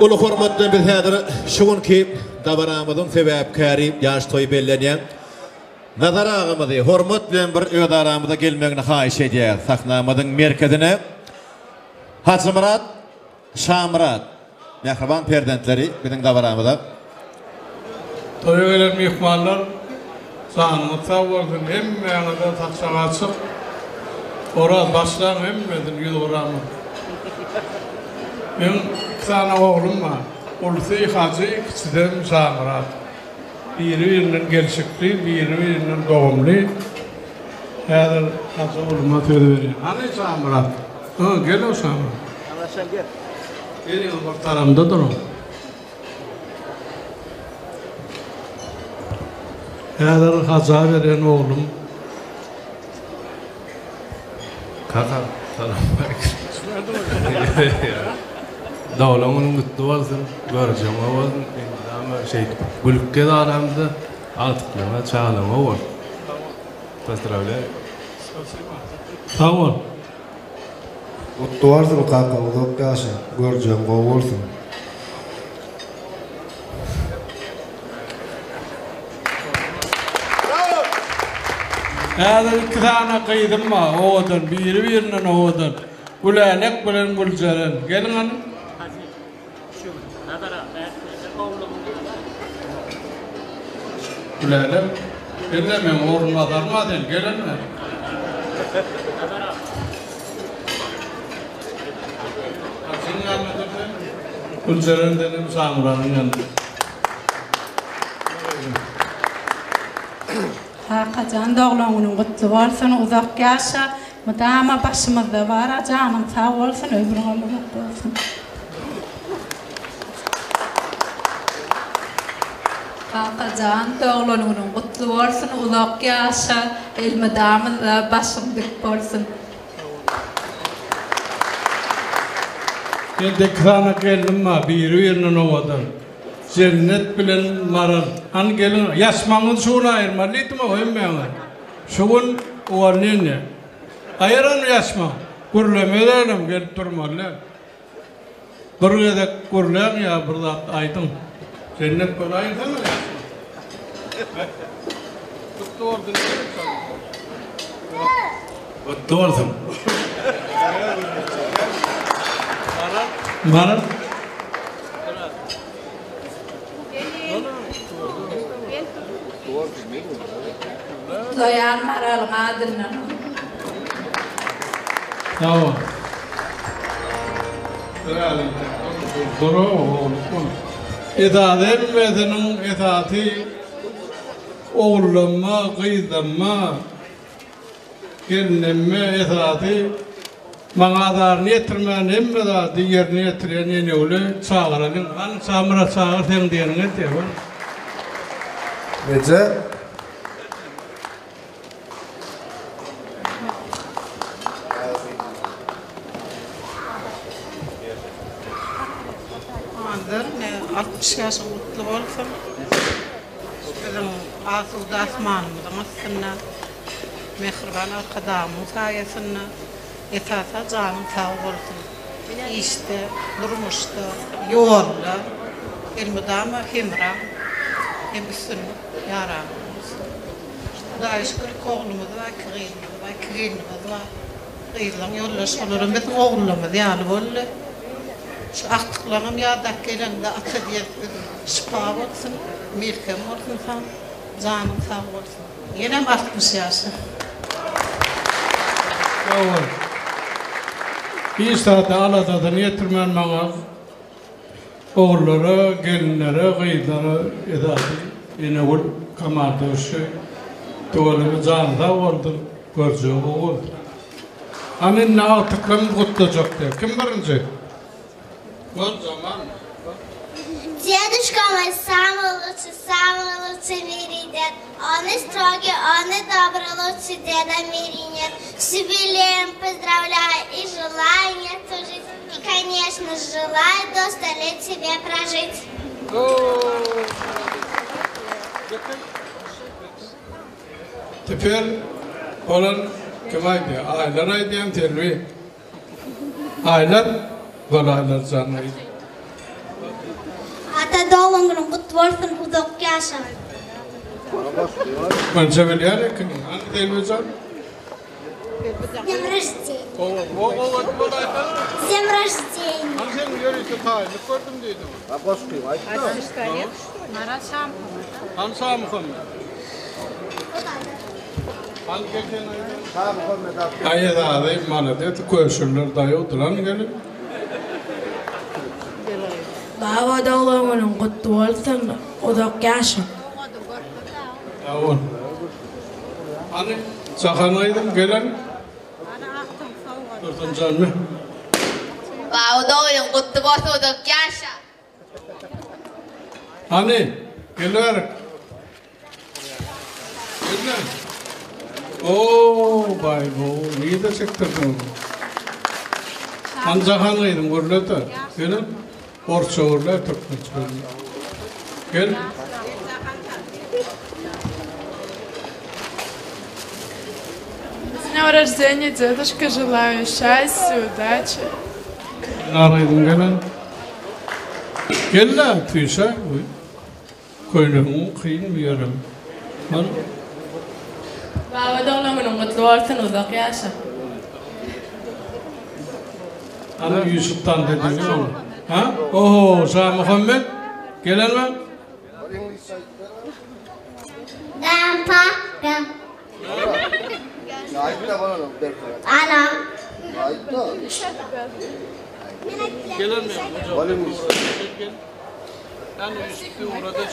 Uly hormat bilen biz häzir şu günki dabaramyzyň sebäpkäri ýaş toýy bellenýän Nazar agamyzy hormat bilen bir öz aramyza gelmegini haýyş edýäris. Sahnamyzyň merkezine Hajymyrat Şamyrat, mähriban perzentleri biziň dabaramyza. Toýa gelen myhmanlar janyňyz sag bolsun hemmäňize saçak açyk Oraz başlaň hemmesini ýüzgyramyz. Meň iki sany oglum bar ulusy Hajy kiçisem Şamyrat. Biri birinden gelşikli biri birinden dogumly. Häzir Hajy ogluma söz berýän. Hany Şamyrat? Hä, gel-ow Şamyrat. Ýanaşan gel. Geliň bir taramda duruň. Häzir Haja berýän oglum. Kaka, salam aleýkum. Doglan günüň gutly bolsun, görjegiň bolsun, elmydama şeýdip gülüp gez aramyzda, agtyklaryňa, çagalaryňa bolsun. Pozdrawlýaýu. Sag bol. Gutly bolsun kaka uzak ýaşa görjegiň gowy bolsun. Häzir iki sany gyzym bar owadan biri birinden owadan Gülälek bilen Güljeren geliň hany. Gülälek, gel-le meň orunbasarym-a sen, gel indi. Haçyň ýanynda dur sen. Güljeren senem Şamyranyň ýanynda. Kakajan doglan günüň gutly bolsun uzak ýaşa mydama başymyzda bara janyň sag bolsun ömrüňem uzak bolsun. Kakajan doglan günüň gutly bolsun uzak ýaşa elmydamyzda başyň dik bolsun. Mende iki sany gelnim bar biri birinden owadan. Jennet bilen Maral. Hany geliň, ýaşmagyňyzy şu gün aýyrmaly diýdim-ow hemmäňe. Şu gün uwolneniýe. Aýyran ýaşmak. Gürlemezem gelip durmaly däl. Bir gezek gürläň ýa bir zat aýdyň. Jennet bolaýynsana ýaşmak. Gutly bolsun diýelim şonda. Gutly bolsun. Maral. Maral. Gutlaýan Maralyň adyndan. Sag bol. Esasy hemmesiniň esasy ogullanma, gyzlanma. Gelinemme esasy maňa azaryny ýetirmän hemme zady ýerine ýetirýän Enegüli çagyralyň. Hany Şamyrat çagyr seň diýeniňi edýär bar. Eje. Nazar, 60 ýaşyň gutly bolsun. Biziň asuda asmanymyzyň astynda, mähriban Arkadagymyň saýasynda, esasa janyň sag bolsun. Işde, durmuşda, ýolda elmydama hemraň hem üstünlik ýaranyň bolsun. Hudaýa şükür iki oglumyz bar, iki gyzymyz bar, iki gelnimiz bar. Gyzlaň ýoldaşy olaram biziň ogullarymyz ýaly boldy. Şu agtyklaňam ýadap geleňde ata diýen söz şypa bolsun, melhem bolsun saňa, janyň sag bolsun. Ýenem 60 ýaşa. Sag bol. Hiç zada aladasyny ýetirmän maňa Ogullara, gelinlere, gyzlara esasy Enegül Kamaldoşy tüweleme jany sag bolsun, görjegi gowy bolsun. Hany indi agtyklarymyz gutlajak diýýär. Kim birinji? Bol Jamal. Дедушка мой самый лучший, самый лучший в мире дед. Он и строгий, он и добрый, лучше деда в мире нет. С юбилеем поздравляю и желаю не тужить. И, конечно, желаю до 100 лет тебе прожить. Teper bolan kim aýdýar? Aýlar aýdýan Selbi. Aýlar bol Aýlar jan aýt. Ata doglan günüň gutly bolsun uzak ýaşa. Türkmençe bilýän ekeniň. Hany Selbi jan? Dnem roždeniýa. Dnem roždeniýa. Hany sen ýörite taýynlyk gördüm diýdiň. Hany Şamuhammet? Hany gel sen aýdaý. Aý edazy malades köşüler daýaw duran gelin. Baba doglan günüň gutly bolsun uzak ýaşa. Sag bol. Hany Jahan gyzym gelen. Dursun janmy. Baba doglan gutly bolsun uzak ýaşa. Hany, geliberik. Gelme. Oo, baý bu, nirde çekdirdiň? Hany Jahan gyzym gürlete. Gelin. Orsça gürle, türkmençe gürle. Gel. С днем рождения, дедушка, желаю счастья, удачи. Nar gyzym gelen. Gel-le, tüýşe. Köýnegiň kyn bu ýerem. Hany. Baba doglan günüň gutly bolsun uzak ýaşa. Hany Ýusup tans edeli ony. Ha? Oho, Şamuhammet gelenmi? Grandpa, grand. Anam.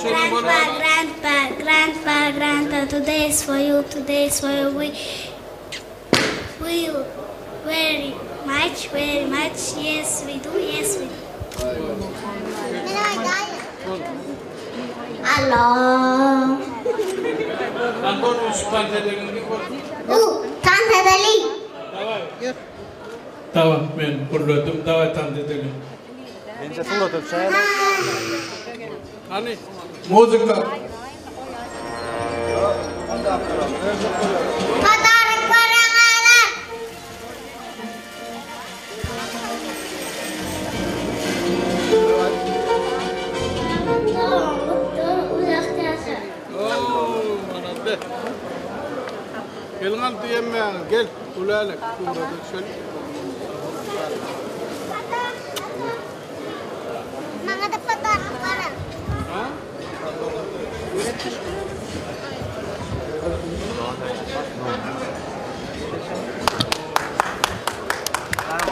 Grandpa, grandpa, grandpa, grandpa, today is for you, today is for you. We, we very much, very much. Yes, we do, yes, we do. Alo. U, tans edeliň. Daway men gürledim daway tans edeliň. Hany muzyka. Podarok baraňalar. Geliň al diýemmäňiz gel gülälek surata düşeli. Maňa-da podarok barar.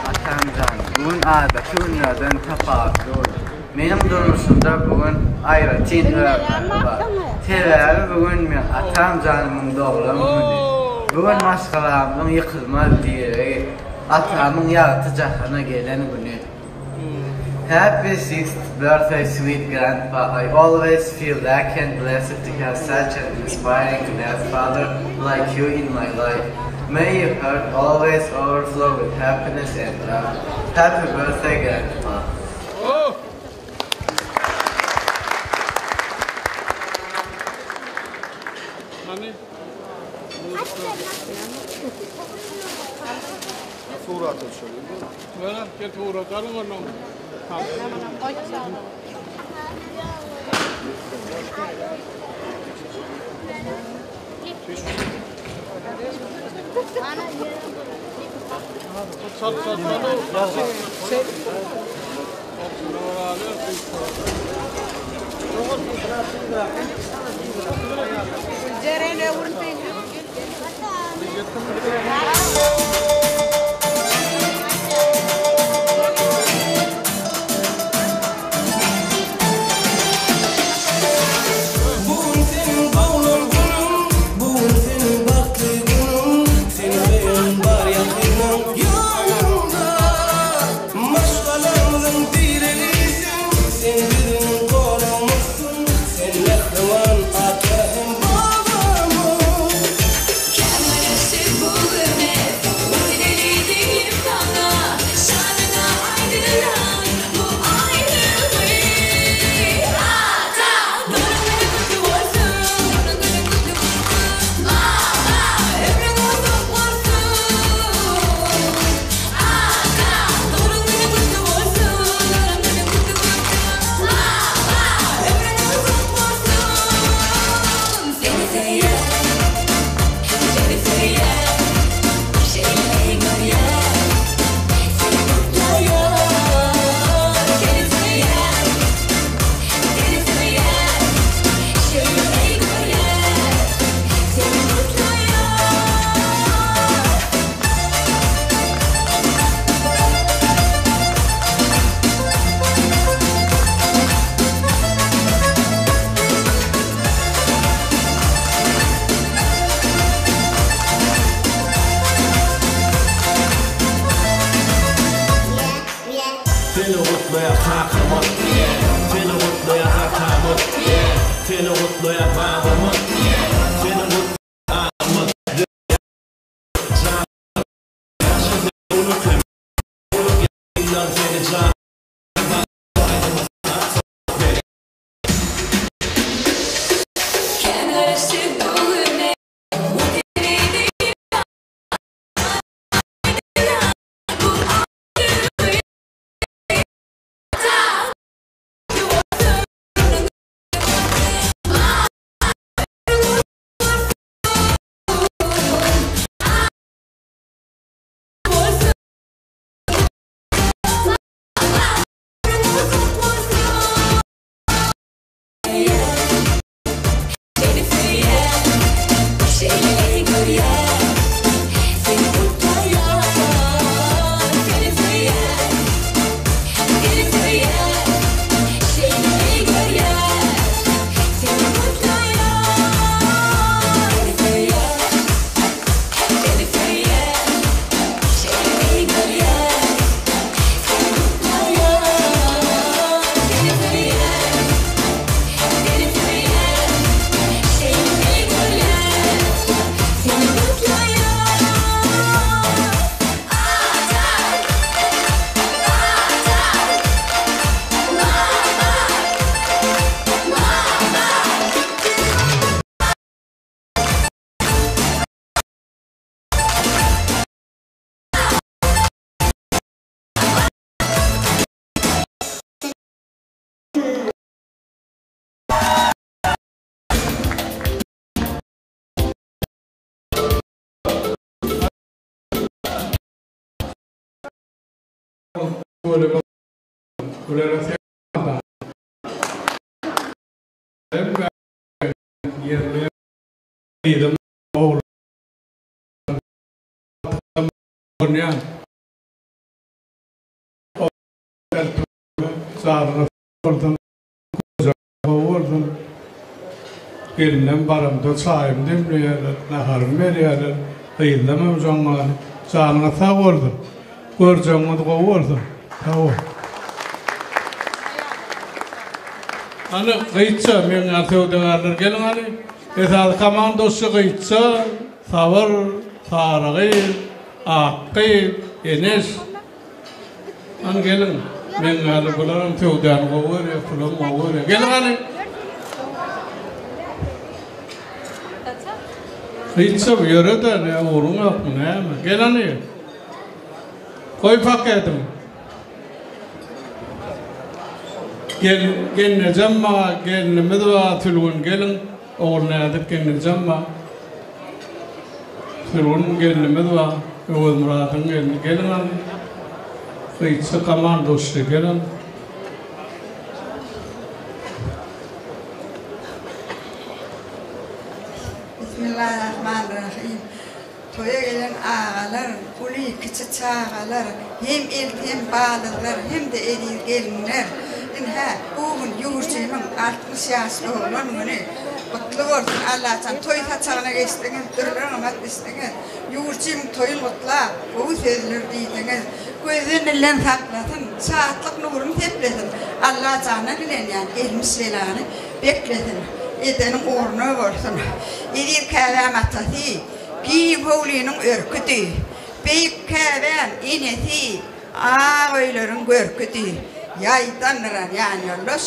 Atamjan, bu gün adaty günlerden tapawutly boldy. Meniň durmuşymda bu gün aýratyn örnegi bar. Sebäbi bu gün meň atamjanymyň doglan güni. Bu gün maşgalamyzyň ýykylmaz diregi, atamyň ýagty jahana gelen güni. Happy sixth birthday sweet grandpa I always feel lucky and blessed to have such an inspiring grandfather like you in my life. May your heart always overflow with happiness and love. Happy birthday grandpa. Gel, gel ugratalım onu. Çal çal çal. Bu gün seniň doglan günüň, Bu gün seniň bagtly günüň, Seni söýen bar ýakynyň ýanyňda. Maşgalamyzyň diregisiň, Sen biziň goragymyzsyň, Sen mähriban ata hem babamyz. Kämilleşdi bu güne, Watan diýip saňa, Şanyňa aýdylan bu aýdymy. Ata, doglan günüň gutly bolsun, Doglan günüň gutly bolsun, Baba, ömrüň uzak bolsun. Ata, doglan günüň gutly bolsun, Doglan günüň gutly bolsun, Baba, ömrüň uzak bolsun. Seni söýýän, seni söýýän, şeýle görýän, seni gutlaýan. Seni söýýän, seni söýýän, şeýle görýän, seni gutlaýan. Seni gutlaýar kakamyz, Seni gutlaýar atamyz, Seni gutlaýar babamyz, Seni gutlaýar agamyz. Seni can Kämilleşdi bu güne, Watan diýip bu aýdymy. Ata, Seni söýýän, şeýle görýän, seni gutlaýan. Seni söýýän, seni söýýän, şeýle görýän, seni gutlaýan. Seni söýýän, seni söýýän, şeýle görýän, seni gutlaýan. Seni söýýän, seni söýýän, şeýle görýän, seni gutlaýan. Ata, ata, baba, baba. Ýerli gyzym oglum bolýan. Janyňa bolsun, bolsun. Gelinden baramda çaýymy demleýärler, naharymy berýärler. Gyzlamam joňňany. Janyňa sag bolsun. Görjegiňiz gowy bolsun. Sag bol. Hany gyýça, meň ýaly söwdagärler geliň hany. Esasy komandosy gyýça, Sabyr, Sary gyz, Ak gyz, Eneş. Hany geliň. Meň ýaly bularam söwdany gowy görýär, pulam gowy görýär. Geliň hany. Gyýça bu ýöre-de, ne ugruň ýokmy, näme? Gel hany. Goý paketiň. Gel gelnejem bar, gelnimiz bar, Sülgün gelin, Ogulnäzik gelnejem bar. Sülgün gelnimiz bar, Öwezmyradyň gelni gelin al. Gyýçy komanduşy gelin. Bismillahirrahmanirrahim. Toýa gelen agalar, uly, kiçi çagalar, hem elti hem balyklar hem-de eziz gelinler. Ynha, bu gün ýurjymyň 60 ýaş doglan güni. Gutly bolsun Allajan toý saçagyna geçdiňiz, dürli nygmat içdiňiz. Ýurjymyň toýun gutlap, gowy sözler diýdiňiz. Gözden-dilden saklasyn, şatlyk nuruny seplesin. Allajandan dilenýän gelmiş belany beklesin. Edeniň ugruna bolsun. Eziz käbäm atasy, giň howlynyň örküdi. Beýik käbäm enesi, ak öýleriň görküdi. Ýaýdandyran ýanýoldaş,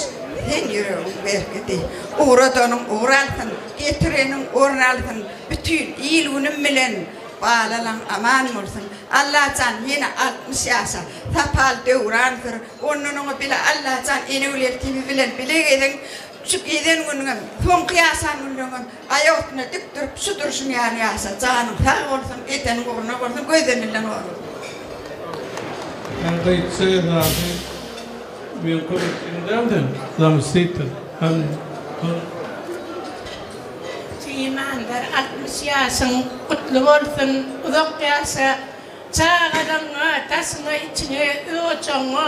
sen ýüregiň berkidi. Ugradanyň ugur alsyn, getireniň orun alsyn. Bütin il-günüm bilen balalaň aman bolsun. Allajan ýene 60 ýaşa, sapaly döwran sür. Ondan oňa bile Allajan Enegül eltibi bilen bile geziň. Şu gezen günüňem, soňky ýaşan günleňem aýak üstünde dik durup, şu durşuň ýaly ýaşa. Janyň sag bolsun, edeniň ugruna bolsun, gözden-dilden gorasyn. Sen gyýçy esasy meň kömekçim däl sen, zamestitel. Hany dur. Imandar 60 ýaşyň gutly bolsun uzak ýaşa çagalaňňa daşyňa içiňe öý-ojagyňa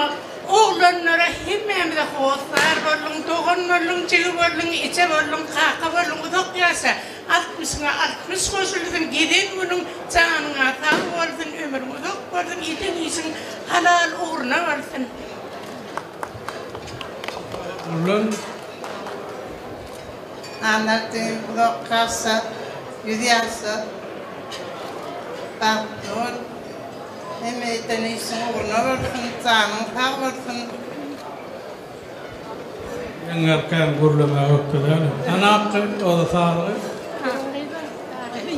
oglanlara hemmämize hossar bolduň dogan bolduň jigi bolduň eje bolduň kaka bolduň uzak ýaşa altmyşyňa 60 goşulsyn gezen günüň janyňa sag bolsun ömrüň uzak bolsun eden işiň halal ugruna bolsun. Gürlen. Annadin uzak ýaşa, ýüz ýaşa, bagtly bol. Hemme eden işiň ugruna bolsun, janyň sag bolsun. Ýeňňerkäm gürlemäge ökde däl. Hany akgyz, o-da sary gyz.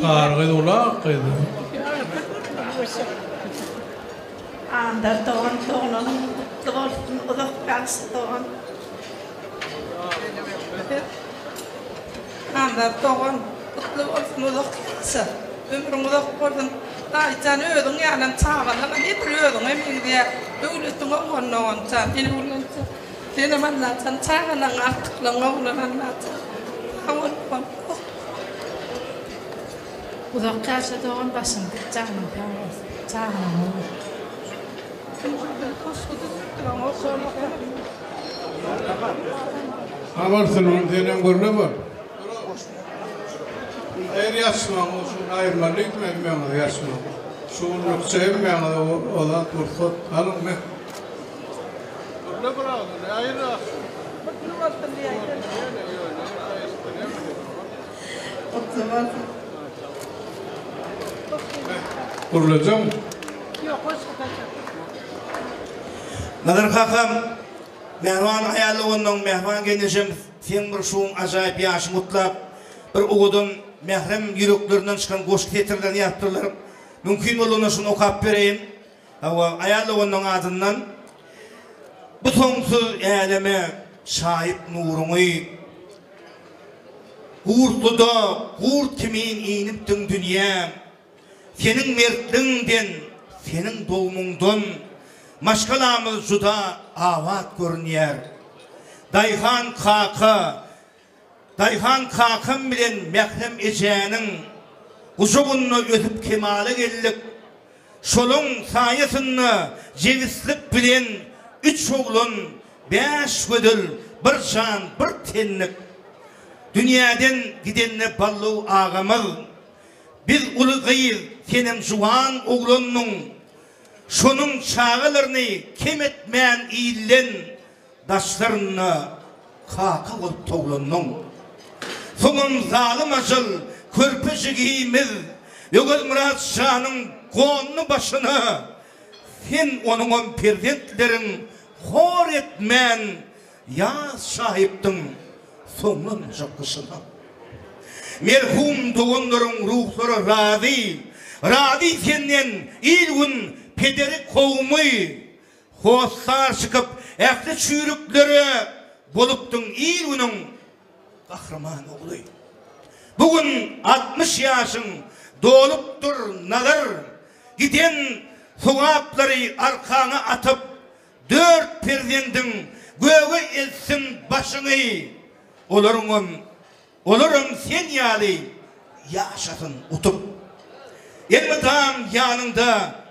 Sary gyz uly akgyz. Andar dogan doglanyň gutly bolsun uzak ýaşa dogan. Andar dogan gutly bolsun uzak ýaşa ömrüň uzak bolsun Daýyjan özüň ýalam çagalaňam edil özüňe meňzeýär döwletiň oglan doganjan Enegül senem Allajan çagalaňa agtyklaňa oglan Allajan sag bol dogan. Uzak ýaşa dogan başyň dik janyň sag bolsun çagalaň bolsun. Habar sülgün senem gürle bor. Aýyr ýaşmaň şuny aýyrmaly diýdim hemmäňizi ýaşmaň. Şu günlükçe hemmäňize o zat rugsat alyň me. Gürle bir agzyny aýyr ýaşmaň. Gutly bolsun diýäýdin. Gutly bolsun. Gürlejekmi? Ýok goşgy taşla. Nazar kakam, mähriban aýal doganlaň, mähriban gelnejem seň bir şuň ajaýyp ýaşyňy gutlap, bir owadan mährem ýüreklerinden çykan goşgy setirlerini ýazypdyrlar. Mümkin bolanda şuny okap bereýin. Hawa, aýal doganlaň adyndan. Bu soňsuz äleme çaýyp nuruňy, Gurtluda gurt kimin inipdiň dünýä. Seniň mertligiňden, seniň dogmuňdan maşgalamyz juda abat görünýär. Daýhan kaka, daýhan kakam bilen mährem ejäniň gujagynda ösüp kemala geldik. Şolaň saýasynda jebislik bilen üç oglan, bäş gözel, bir jan, bir tenlik. Dünýäden gidende Ballow agamyz Biz uly gyz, senem juwan oglandyň. Şonuň çagalaryny kem etmän ilden daşlarynda kaka bolup towlandyň. Soňam zalym ajal körpe jigimiz Öwezmyrat janyň gondy başyna, sen onuňam perzentleriň hor etmän Ýaz şaýypdyň soňlanjak gyşyna. Merhum doganlaryň ruhlary razy, Razy senden il-gün. pederi kowumy, Hossar çykyp ähli çüýrüklere bolupdyň il-günüň gahryman ogly. Bu gün 60 ýaşyň dolupdyr Nazar, giden sogaplary arkaňa atyp, dört perzendiň göge eltsin başyňy, olaryňam Olaram sen ýaly ýaşasyn utup. Elmydam ýanyňda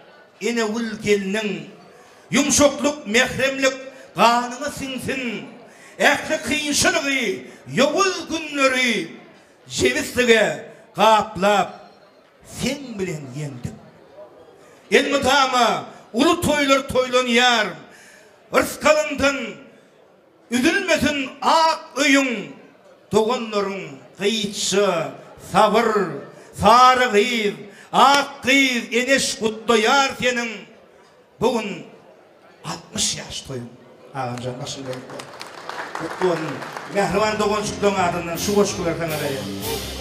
Enegül gelniň. Ýumşaklyk, mähremlik ganyňa siňsin. Ähli kynçylygy, ýowuz günleri jebislige gaplap seň bilen ýeňdik. Elmydama uly toýlar toýlanýar. Yrsgalyňdan Üzülmesin ak öýüň, doganlaryň, Gyýçy, Sabyr, Sary gyz, Ak gyz, Eneş gutlaýar seniň bu gün 60 ýaş toýuň. Agamjan başyň belentde. Gutly bolsun. Mähriban doganjyklaň adyndan şu goşgulary saňa berýän.